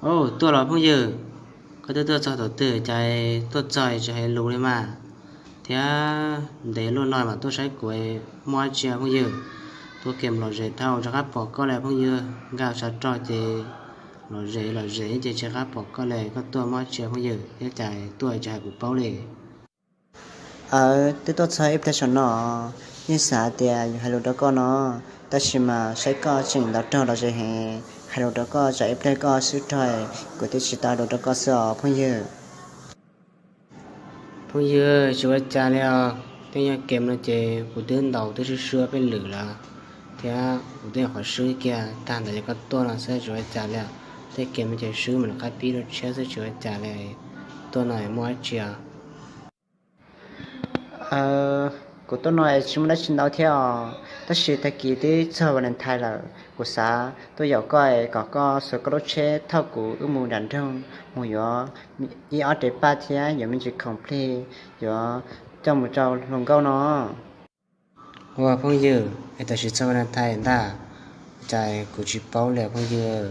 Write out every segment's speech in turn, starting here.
Tuaj los phooj ywg, koj twb tuaj txog thaum twg cas tuaj txog tsis hais lus li mas, thiab ntev luaj no mas tuaj saib kuv muaj dab tsi phooj ywg? Tuaj kem lom zem dhau tsis qab pom koj li phooj ywg, nkag tshav rog ces lom zem lom zem ces tsis qab pom koj li, koj tuaj muaj dab tsi phooj ywg thiab cas tuaj tsis hais kuv paub li? Aw, twb tuaj txog ib pliag saum no, yeej xav tias yuav hais lus rau koj no, tab sis mas saib koj tseem ntaus rog los ze heev, hais lus rau koj tsam ib pliag koj swb rog, kuv twb tsis tau hais lus rau koj xwb os phooj ywg. Phooj ywg, tsis ua cas li os, tej nyuag kem no ces kuv twb ntaus twb swb swb peb lwm lawm, thiab kuv twb nyuam qhuav swb kiag tag ntawd ces koj tuaj no xwb, tsis ua cas li. Tej kem no ces swb mam li qab pib rau tshiab xwb, tsis ua cas li. Tuaj no muaj dab tsi? Kuv tuaj no tsis muaj dab tsi ntau thiab os, tab sis tag kis twb txog Valentine lawm, kuv xav tuaj yaum koj kom koj xuas koj lub tsheb thauj kuv wb mus nram nroog mus yuav ib ob re paj thiab yuav me ntsis khoom plig yuav coj mus rau hluas nkauj no. Ua phooj ywg, es tam sim txog Valentine ntag, cas kuv tsis paub li phooj ywg.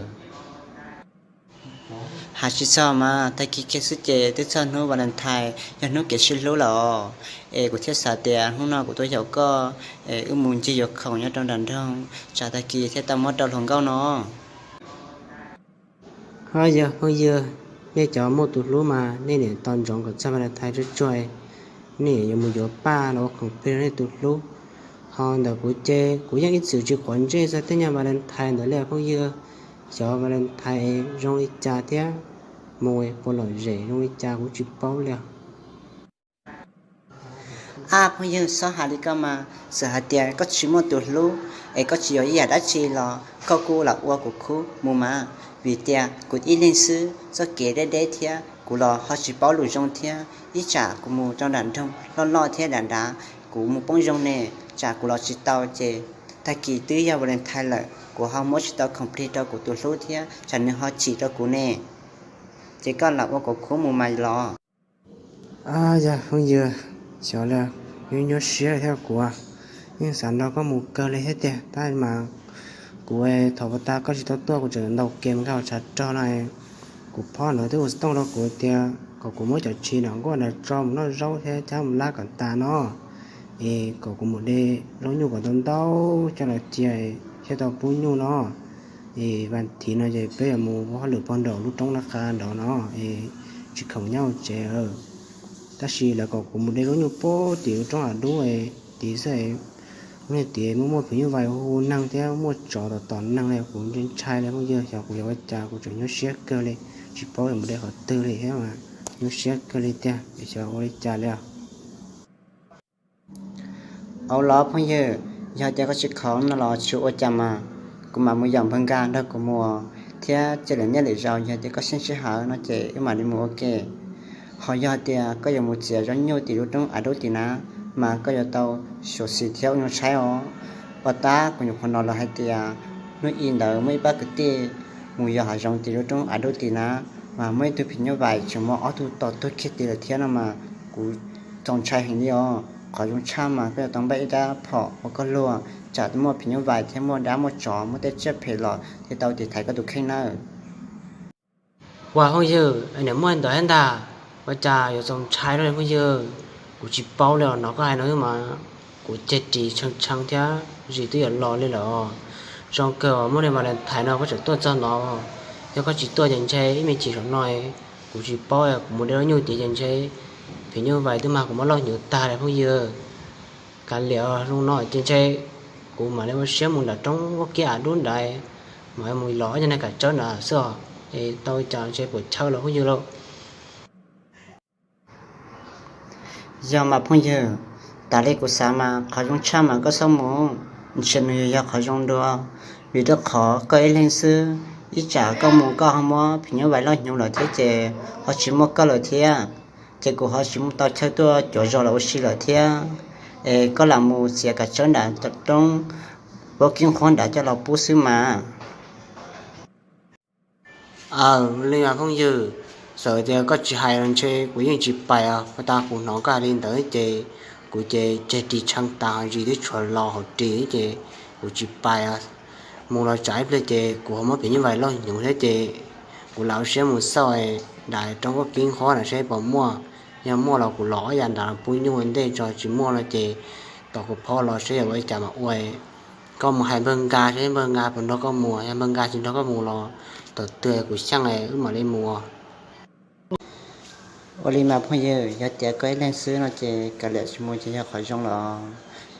Hais tsis txog mas tag kis kiag xwb ces twb txog hnub Valentine, yog hnub kev sib hlub lawm os. Es kuv thiaj xav tias hnub no kuv tuaj yaum koj es wb mus ncig yuav khoom nyob rau nram nroog, tsam tag kis thiaj tau muab rau hluas nkauj no. Ho yog phooj ywg, nej cov muaj tus hlub mas nej niam tos ntsoov kom txog Valentine tsuag tsuag, nej yuav mus yuav paj los ua khoom plig rau nej tus hlub. Ho ntawm kuv ces kuv yeej ib txwm tsis quav ntsej txog tej nyuag Valentine ntawd li phooj ywg. Xyov Valentine zoo li cas thiab mus puas lom zem zoo li cas kuv tsis paub li. Ab phooj ywg, txhob hais li koj mas, txawm hais tias koj tsis muaj tus hlub es koj tsis yuav ib yam dab tsi los koj kuj lam ua kuv khub mus mas, vim tias kuv ib leeg xwb, txoj kev deb deb thiab kuv los ho tsis paub lus zoo thiab, ib tsam kuv mus rau nram nroog loj loj thiab dav dav, kuv mus poob zoo ne, tsam kuv los tsis tau ces tag kis twb yog Valentine lawm kuv ho muab tsis tau khoom plig rau kuv tus hlub thiab tsam nws ho chim rau kuv ne. Ces koj lam ua kuv khub mus mas los. Yog phooj ywg, xyov li, nyuaj nyuaj siab thiab kuv yeej xav nrog koj mus kawg li thiab tiag, tab mas kuv thaum ub tas koj tsis tau tuaj kuv tseem ntaus kem nkag hauv tshav rog no, kuv phob ntawd twb ua xov tooj rau kuv tias kom kuv muab cov tshis nram nkuaj nram tso mus noj zaub thiab cab mus lab kom tas no, es kom kuv mus de zaub nyuj kom ntau ntau coj los cia thiaj tau pub nyuj no. Es vas thiv no ces peb yuav mus ua hauj lwm pog nraum lub roob na qha nraud no, es tsis khoom nyob hauv tsev. Tab sis lawv kom kuv mus de zaub nyuj pub tim lub roob hav dub tid xwb. Lub niag tid muaj muaj phim nyuj vais hu hu neeg thiab muaj tsov tom tom neeg li, kuv ntshai ntshai li phooj ywg, xyov kuv yuav ua cas, kuv tseem nyuaj siab kawg li, tsis paub yuav mus de qhov twg li thiab mas nyuaj siab kawg li tiag, xyov ua li cas li os. Au los phooj ywg, yog tias koj tsis khoom no los tsis ua cas mas kuv mam mus yaum npawg Nkaj nrog kuv mus thiab, cia lwm niaj lwm zaus yog tias koj siab sij hawm no ces wb mam li mus ua ke. Ho yog tias koj yuav mus txiav zaub nyuj tim lub roob av dub tim na, mas koj yuav tau xyuam xim thiab ua zoo saib os. Pov tab kuv nyuam qhuav hnov lawv hais tias hnub i ntawd muaj ib pab kwv tij mus yos hav zoov tim lub roob av dub tim na, mas muaj ib tug phim nyuj vais tseem muaj ob tug tom tuag kiag tid lawm thiab no mas kuv txaus ntshai heev li os. Qhov zoo tshaj mas koj yuav tau npaj ib rab phom ua koj luag, tsam muaj phim nyuj vais thiab muaj dab muaj tsov muaj tej tsiaj phem los thiaj tau tiv thaiv koj tus kheej nawb. Ua phooj ywg, niam muaj ntawd thiab ntag, ua cas yuav txaus ntshai li phooj ywg? Kuv tsis paub li os, hnov koj hais no mas kuv ceg ris tshee tshee thiab zis twb yuav los li lawm. Zoo kawg muaj li Valentine no koj tseem tuaj txog no, yog koj tsis tuaj ces ntshe ib me chim saum no kuv tsis paub, kuv mus de zaub nyuj tid ces ntshe phim nyuj vais twb mag kuv mob lauj hnyuv tag li phooj ywg. Kav liam, zoo no ces ntshe kuv mam li ua siab mus nram roob vaub kiab av dub nrad, mam mus los ob cov niag kav tsawb nrad xwb os, es tau cas ntshe puas chaw los phooj ywg lauj. Yog mas phooj ywg, tas li kuv xav mas qhov zoo tshaj mas koj txhob mus, ntshe nws yog qhov zoo dua, vim rau qhov koj ib leeg xwb, ib tsam koj mus koj ho muab phim nyuj vais lauj hnyuv lawm thiab ces ho tsis muaj koj lawm thiab, ces kuv ho tsis mus tau chaw tuaj cuav zos los ua si lawm thiab, es koj lam mus txiav kav tsawb nram roob vaub kiab nqhuab nrad coj los pub xwb mas. Aw, li mas phooj ywg, txawm tias koj tsis hais los ntshe kuv yeej tsis pais os, pov tab kuv hnov koj hais li ntawd ces kuv ces ceg ris tshee tas zis twb tshuav los hauv ris ces kuv tsis pais os. Mus los tsam ib pliag ces kuv ho muab phim nyuj vais lauj hnyuv thiab ces Kuv lam ua siab mus xauj daim roob koj kib qhob na seb puas muaj. Yog muaj los kuv los ob yav nrad pub nyuj ua ntej tso, tsis muaj no ces tos kuv phob los seb yog ua li cas mam ua. Koj mus hais npawg Nkas seb npawg Nkas puas nrog koj mus, yog npawg Nkas tsis nrog koj mus los tom twg kuv xyeej wb mam li mus. Ua li mas phooj ywg, yog tias koj ib leeg xwb no ces kav liam tsis mus ces yog qhov zoo los.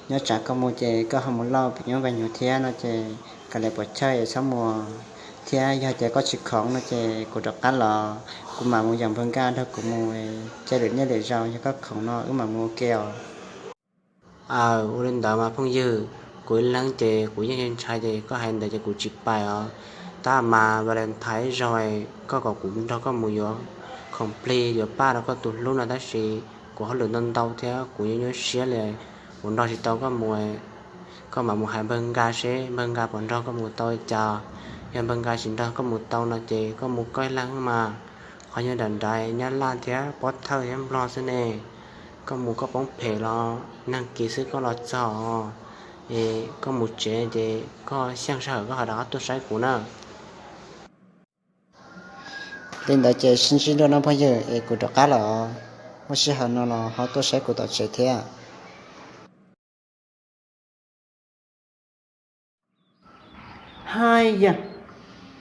Nyob tsam koj mus ces koj ho mus lauj pem nyob Vaj Nyug thiab no ces kav liam puas chawj es txhob mus. Thiab yog tias koj tsis khoom no ces kuv rov qab los, kuv mam mus yaum npawg Nkas nrog kuv mus, caij lwm niaj lwm zaus yog koj khoom no wb mam mus ua ke os. Aw, ua li ntawd mas phooj ywg, kuv ib leeg ces kuv yeej ntshai ces koj hais ntawd ces kuv tsis pais os. Tab mas Valentine zaug koj kom kuv nrog koj mus yuav khoom plig yuav paj rau koj tus hlub no tab sis kuv hauj lwm ntau ntau thiab kuv nyuaj nyuaj siab li, kuv nrog tsis tau koj mus. Koj mam mus hais npawg Nkas seb npawg Nkas puas nrog koj mus tau li cas. Yog npawg Nkas tsis nrog koj mus tau no ces koj mus koj ib leeg mas. Qhov nyob nram nrad Nyab Laj thiab Pob Thawj thiab Nplog xwb ne. Koj mus koj poob phem los neeg kiv xwb koj los txog. Es koj mus tsev ces koj xyeej sij hawm koj ho rov qab tuaj saib kuv na. Li ntawd ces sib ntsib dua no phooj ywg es kuv rov qab los, muaj sij hawm no los ho tuaj saib kuv tom tsev thiab. Haj yam,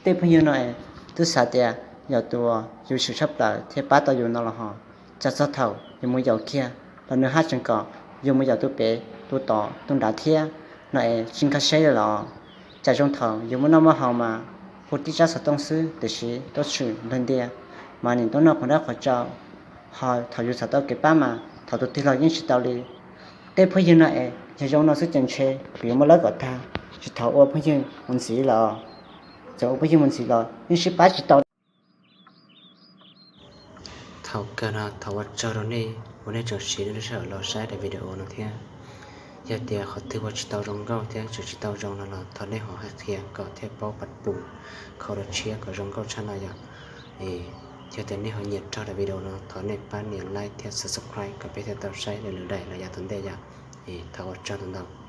tej phooj ywg no es twb xav tias yog tus uas yus swm tshaj plaws thiaj pab tau yus no los ho, tsam txog thaum yus mus yaum kiag los nws haj tseem kom yus mus yaum tus pem tus tom tus nrad thiab no es tsis nkag siab li los. Tsam zoo thaum yus muaj noj muaj haus mas hu tib tsab xov tooj xwb tiam sis tuaj tshwm nplawg ntia mas nim tuaj noj qhov dab qhov tsau, ho thaum yus xav tau kev pab mas thaum tus twg los yeej tsis tau li. Tej phooj ywg no es yog zoo no xwb ces ntshe kuv yuav muab lawb kom tag, tsis txhob ua phooj ywg mus ntxiv los. Txawm ua phooj ywg mus ntxiv los yeej sib pab tsis tau. Thaum kawg no thov ua tsaug rau nej uas nej tseem siv nej lub sij hawm los saib daim video no thiab. Yog tias qhov twg ua tsis tau zoo nkauj thiab tseem tsis tau zoo no los thov nej ho hais qhia kom thiaj paub pab pum khau rau tshiab kom zoo nkauj tshaj no yom. Yog tias nej ho nyiam raug daim video no thov nej pab nias like thiab subscribe kom peb thiaj tau saib daim lwm daim los yav tom ntej yom. Thov ua tsaug ntau ntau.